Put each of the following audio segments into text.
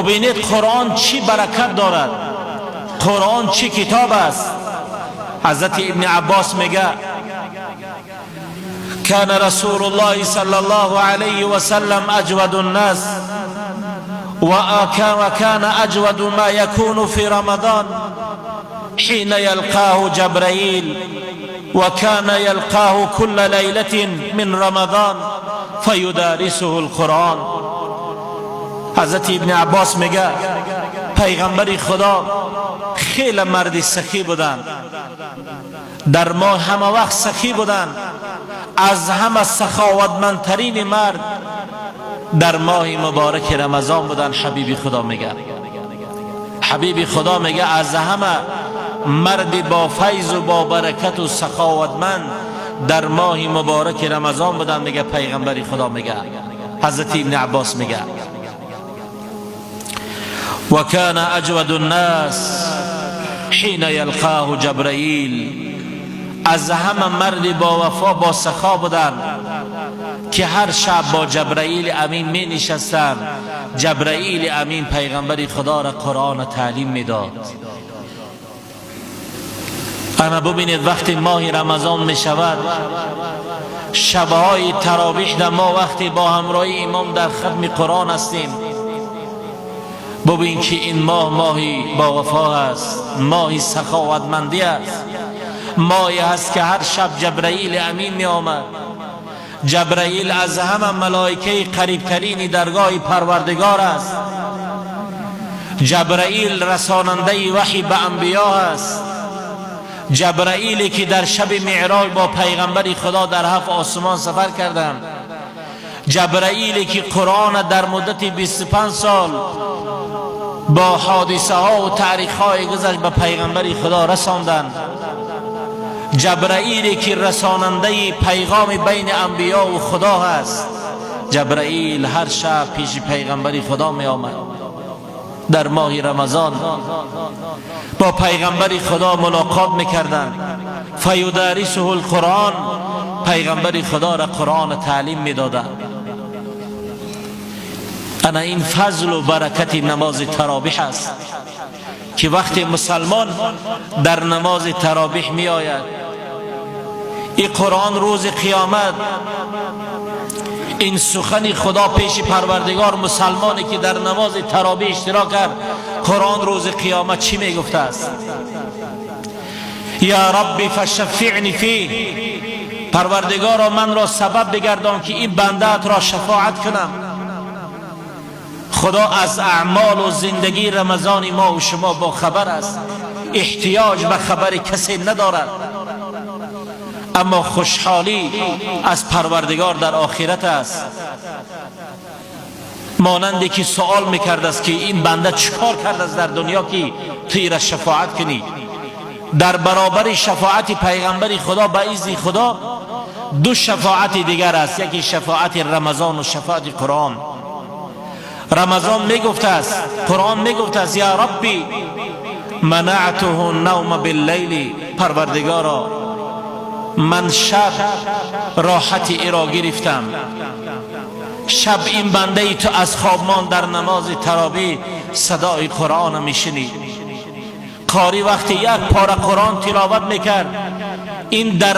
ببینید قرآن چی برکت دارد، قرآن چی کتاب است. حضرت ابن عباس میگه كان رسول الله صلى الله عليه وسلم أجود الناس وكان أجود ما يكون في رمضان حين يلقاه جبرائيل، وكان يلقاه كل ليلة من رمضان فيدارسه القرآن. حضرت ابن عباس میگه پیغمبر خدا خیلی مرد سخی بودند، در ماه همه وقت سخی بودند، از همه سخاوتمندترین مرد در ماه مبارک رمضان بودند. حبیب خدا میگه، حبیب خدا میگه از همه مرد با فیض و با برکت و سخاوتمند در ماه مبارک رمضان بودند. میگه پیغمبر خدا، میگه حضرت ابن عباس میگه وكان أجود الناس حين يلقاه جبرائیل. از همه مرد با وفا با سخا بودند که هر شب با جبرائیل امین می نشستند. جبرائیل امین پیغمبر خدا را قرآن تعلیم میداد. اما ببینید وقتی ماه رمضان می شود، شبهای تراویح در ما وقتی با همراهی امام در ختم قرآن هستیم، ببین که این ماه ماهی با وفا است، ماهی سخاوتمندی است، ماهی است که هر شب جبرائیل امین می آمد. جبرائیل از همه ملائکه قریبترین درگاه پروردگار است. جبرائیل رساننده وحی به انبیا است. جبرائیلی که در شب معراج با پیغمبر خدا در هفت آسمان سفر کردند، جبرائیلی که قرآن در مدت 25 سال با حادثه ها و تاریخ های گذشت به پیغمبر خدا رساندند، جبرائیلی که رساننده پیغام بین انبیا و خدا هست. جبرائیل هر شب پیش پیغمبر خدا می آمد، در ماه رمضان با پیغمبر خدا ملاقات میکردند. فیدارسه القرآن، پیغمبر خدا را قرآن تعلیم میدادند. انا این فضل و برکت نماز تراویح است که وقتی مسلمان در نماز تراویح می آید، این قرآن روز قیامت، این سخن خدا پیش پروردگار، مسلمانی که در نماز تراویح اشتراک کرد، قرآن روز قیامت چی می گفته است؟ یا رب فشفعنی فیه، پروردگارا من را سبب بگردان که این بنده را شفاعت کنم. خدا از اعمال و زندگی رمضان ما و شما با خبر است، احتیاج به خبر کسی ندارد، اما خوشحالی از پروردگار در آخرت است. مانندی که سوال میکرد است که این بنده چیکار کرد است در دنیا که تو را شفاعت کنی؟ در برابر شفاعت پیغمبر خدا به اذن خدا دو شفاعت دیگر است، یکی شفاعت رمضان و شفاعت قرآن. رمضان میگفت است، قرآن میگفت است یا ربی منعته النوم باللیل، پروردگارا من شب راحت ای را گرفتم، شب این بنده ای تو از خواب مان در نماز تراویح صدای قرآن میشنید. قاری وقتی یک پاره قرآن تلاوت میکرد، این در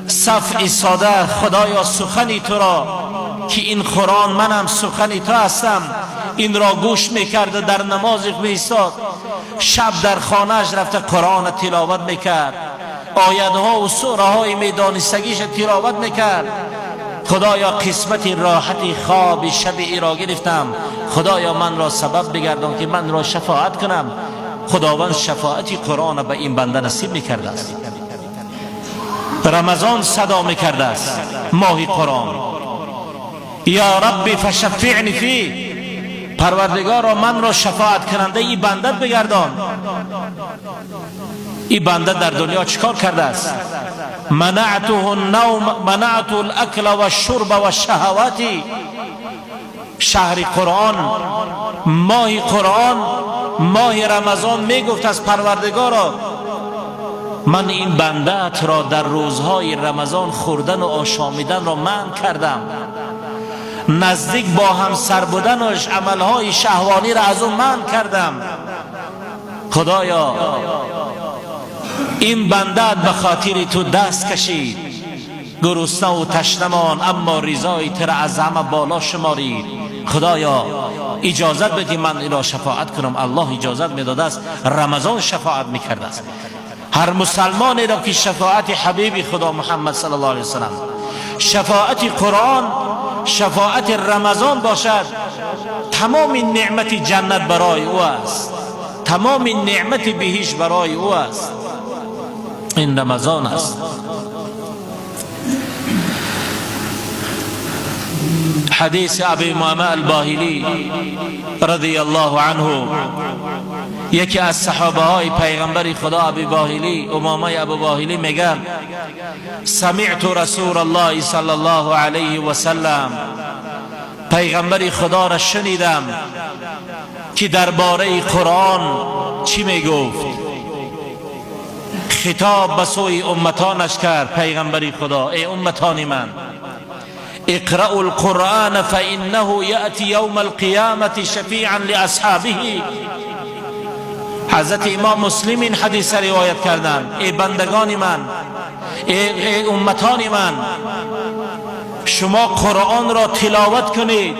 صف ایستاده، خدایا سخنی تو را که این قرآن منم سخنی تو هستم، این را گوش میکرد، در نماز میایستاد. شب در خانهش رفته قرآن تلاوت میکرد، آیتها و سوره های میدانستگیش تلاوت میکرد. خدایا قسمت راحت خواب شب ای را گرفتم، خدایا من را سبب بگردان که من را شفاعت کنم. خداوند شفاعت قرآن به این بنده نصیب میکرده است. رمضان صدا میکرده است، ماه قرآن، یا رب فشفعنی فیه، پروردگارا من را شفاعت کننده ای بنده بگردان. این بنده در دنیا چیکار کرده است؟ منعته النوم، منعته الاکل والشرب والشهوات. شهر قرآن، ماه قرآن، ماه رمضان میگفت از پروردگارا من این بنده را در روزهای رمضان خوردن و آشامیدن را منع کردم. Наздик бо ҳамсар буданаш амалҳои шаҳвонӣ را аз ӯ манъ кардам. Худоё, ин бандат ба хотири ту даст кашид, гурусна ва ташна мон, аммо ризои туро аз ҳама боло шуморид. Худоё, иҷозат бидӣ ман иро шафоат кунам. Аллоҳ иҷозат медодааст, Рамазон шафоат мекардааст. Ҳар мусалмонеро ки шафоати ҳабиби Худо Муҳаммад саллаллоҳу алайҳи васаллам, шафоати Қуръон, шафоати Рамазон бошад, тамоми неъмати ҷаннат барои ӯ аст, тамоми неъмати биҳишт барои ӯ аст. Ин Рамазон аст. Ҳадиси Аби Умама Албоҳилӣ رضی الله عنه، یکی از صحابه های پیغمبر خدا، ابی باهلی، امامه ابو باهلی میگه سمعت رسول الله صلی الله علیه و سلم، پیغمبر خدا را شنیدم که درباره قرآن چی میگفت. خطاب به سوی امتانش کرد پیغمبر خدا: ای امتان من، اقرأوا القرآن فإنه يأتي يوم القيامة شفيعا لأصحابه. حضرت امام مسلم این حدیث روایت کردند: ای بندگان من، ای امتان من، شما قرآن را تلاوت کنید،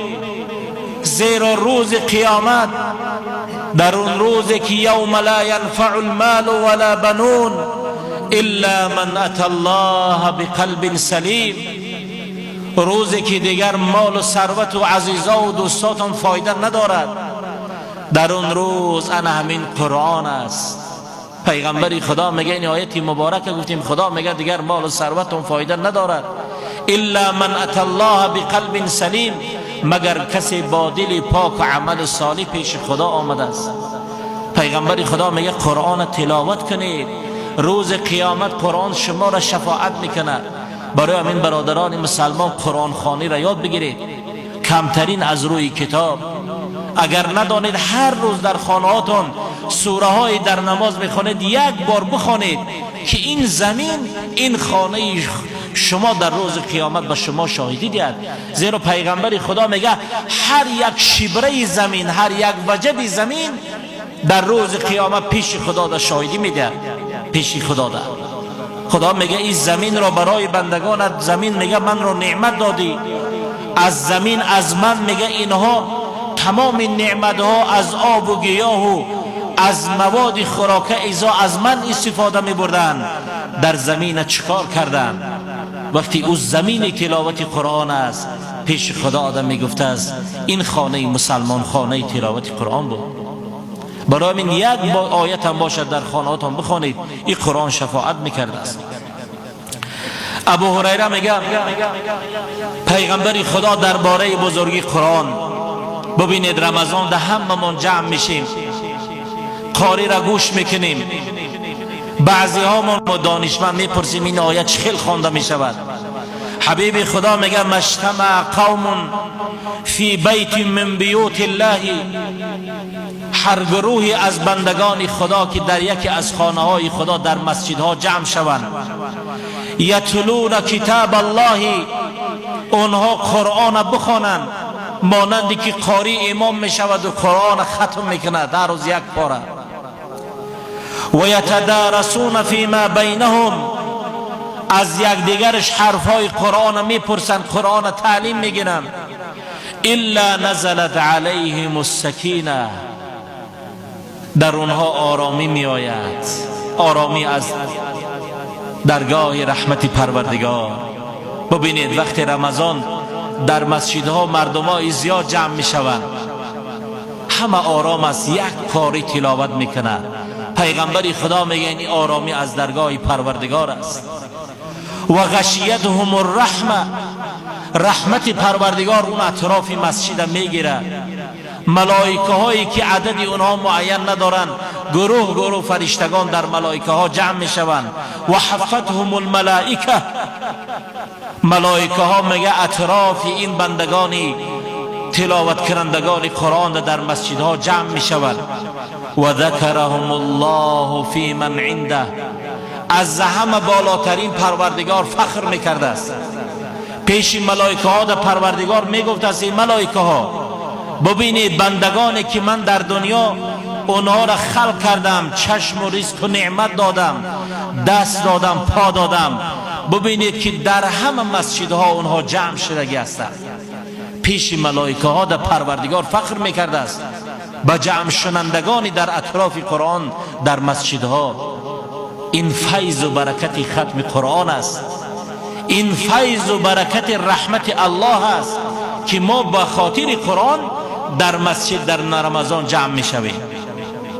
زیرا روز قیامت، در اون روزی که یوم لا ینفع المال ولا بنون الا من اتى الله بقلب سلیم، روزی که دیگر مال و ثروت و عزیزا و دوستاتون فایده ندارد، در اون روز انا همین قرآن است. پیغمبر خدا میگه، این آیت مبارک گفتیم، خدا میگه دیگر مال و ثروتون فایده ندارد، الا من اتى الله بقلب سلیم، مگر کسی با دل پاک و عمل صالح پیش خدا آمده است. پیغمبر خدا میگه قرآن تلاوت کنید، روز قیامت قرآن شما را شفاعت میکند. برای همین برادران مسلمان، قرآن خوانی را یاد بگیرید، کمترین از روی کتاب. اگر ندانید، هر روز در خانهاتون سوره های در نماز میخوانید، یک بار بخوانید که این زمین، این خانه شما در روز قیامت به شما شاهدی دهد. زیرا پیغمبر خدا میگه هر یک شبره زمین، هر یک وجب زمین در روز قیامت پیش خدا در شاهدی میده. پیش خدا ده خدا میگه این زمین را برای بندگانت، زمین میگه من را نعمت دادی، از زمین از من میگه اینها تمام نعمت ها از آب و گیاه و از مواد خوراکه ایزا از من استفاده می بردن، در زمین چکار کردن؟ وقتی او زمین تلاوت قرآن است، پیش خدا آدم می گفته است این خانه مسلمان خانه تلاوت قرآن بود. برای من یک با آیت هم باشد در خانهاتان بخوانید، این قرآن شفاعت میکرده است. ابو هریره میگه پیغمبر خدا درباره بزرگی قرآن، ببینید رمضان ده هممون جمع میشیم، قاری را گوش میکنیم، بعضی هامون دانشمند میپرسیم این آیت چه خوانده میشود. حبیب خدا میگه ما اجتمع قوم فی بیت من بیوت الله، هر گروهی از بندگان خدا که در یکی از خانه های خدا در مسجدها جمع شوند، یتلون کتاب الله، اونها قرآن بخوانند، مانندی که قاری امام میشود و قرآن ختم میکند در روز یک پاره، و یتدارسون فیما بینهم، از یکدیگرش حرفهای قرآن میپرسند، قرآن تعلیم میگیرند، الا نزلت علیهم السکینه، در اونها آرامی میآید، آرامی از درگاه رحمت پروردگار. ببینید وقت رمضان در مسجدها مردمای زیاد جمع میشوند، همه آرام است، یک قاری تلاوت میکند. پیغمبر خدا میگه این آرامی از درگاه پروردگار است. و غشیتهم الرحمه، رحمت پروردگار اون اطراف مسجد میگیره. ملائکه هایی که عدد اونها معین ندارند، گروه گروه فرشتگان در ملائکه ها جمع میشوند. و حفتهم الملائکه، ملائکه ها میگه اطراف این بندگانی تلاوت کنندگان قرآن در مسجدها جمع میشوند. و ذکرهم الله فی من عنده، از همه بالاترین پروردگار فخر میکرده است. پیش Пеши малоикаҳо дар Парвардигор мегуфт аст: эй малоикаҳо, бубинед бандагоне ки ман дар дунё онҳоро халқ кардам, чашм ва ризқ ва неъмат додам, даст додам, по додам, бубинед ки дар ҳама масҷидҳо онҳо ҷамъ шудагӣ ҳастанд. Пеши малоикаҳо дар Парвардигор фахр мекард аст ба ҷамъшунандагони дар атрофи Қуръон дар масҷидҳо. Ин файзу баракати хатми Қуръон аст, ин файзу баракати раҳмати Аллоҳ аст ки мо ба хотири Қуръон дар масҷид дар Рамазон ҷамъ мешавем.